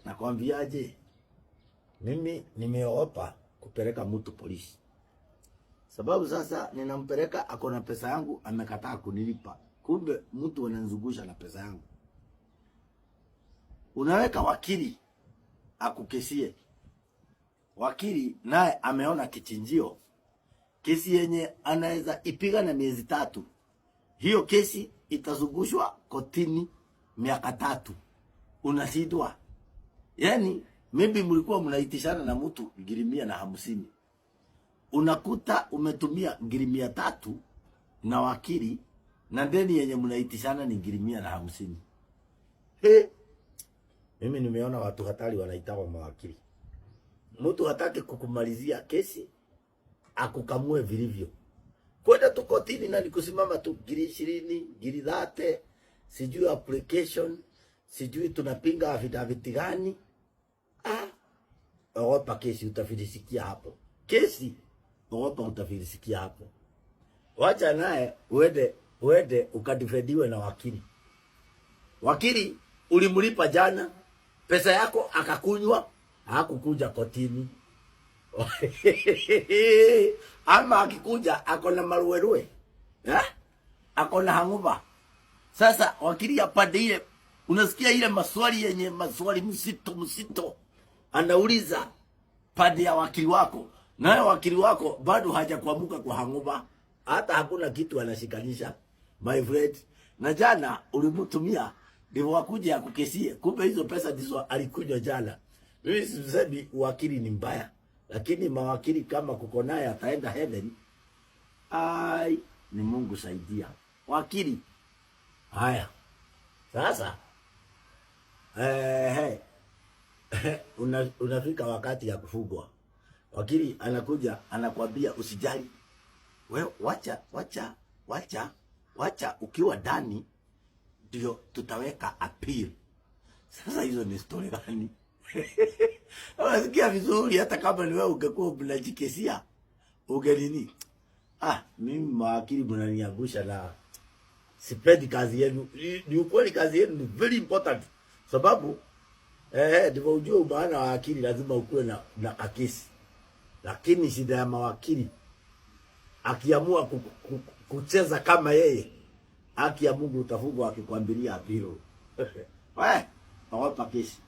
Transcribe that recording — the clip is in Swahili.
Nakwambiaje? Mimi nimeogopa kupeleka mtu polisi, sababu sasa ninampeleka, ako na pesa yangu, amekataa kunilipa. Kumbe mtu ananizungusha na pesa yangu. Unaweka wakili akukesie, wakili naye ameona kichinjio, kesi yenye anaweza ipiga na miezi 3, hiyo kesi itazungushwa kotini miaka 3, unashindwa. Yani maybe mlikuwa mnaitishana na mtu ngiri 150, unakuta umetumia ngiri 300 na wakili na deni yenye mnaitishana ni ngiri 150. He, mimi nimeona watu hatari wanaitwa mawakili. Mtu hataki kukumalizia kesi akukamue vilivyo. Kwenda tu kotini na nikusimama tu ngiri 20, ngiri 30, sijui application, sijui tunapinga affidavit gani. Ah, ogopa kesi utafilisikia hapo. Kesi ogopa utafilisikia hapo. Wacha naye uende ukadefendiwe na wakili. Wakili ulimlipa jana, pesa yako akakunywa, hakukuja kotini. Ama akikuja ako na maruerue. Eh? Ako na hangover. Sasa wakili apande ile, unasikia ile maswali yenye maswali msito msito anauliza pande ya wakili wako, naye wakili wako bado hajakuamuka kwa hangover, hata hakuna kitu anashikanisha, my friend. Na jana ulimtumia ndivyo wakuja akukesie, kumbe hizo pesa ndizo alikunywa jana. Mimi sisemi wakili ni mbaya, lakini mawakili kama kuko naye ataenda heaven, ai, ni Mungu saidia wakili. Haya sasa, unafika wakati ya kufugwa, wakili anakuja anakwambia usijali, we wacha, wacha, wacha, wacha, ukiwa ndani ndio tutaweka appeal. Sasa hizo ni story gani? Unasikia vizuri, hata kama ni wewe ungekuwa unajikesia ungenini. Ah, mimi mawakili mnaniangusha na sipendi kazi yenu. Ni ukweli kazi yenu ni very important, sababu ndivyo ujue maana wa akili lazima ukuwe na kakesi. Lakini shida ya mawakili akiamua kucheza kama yeye, haki ya Mungu utafungwa akikwambilia appeal. We, ogopa kesi.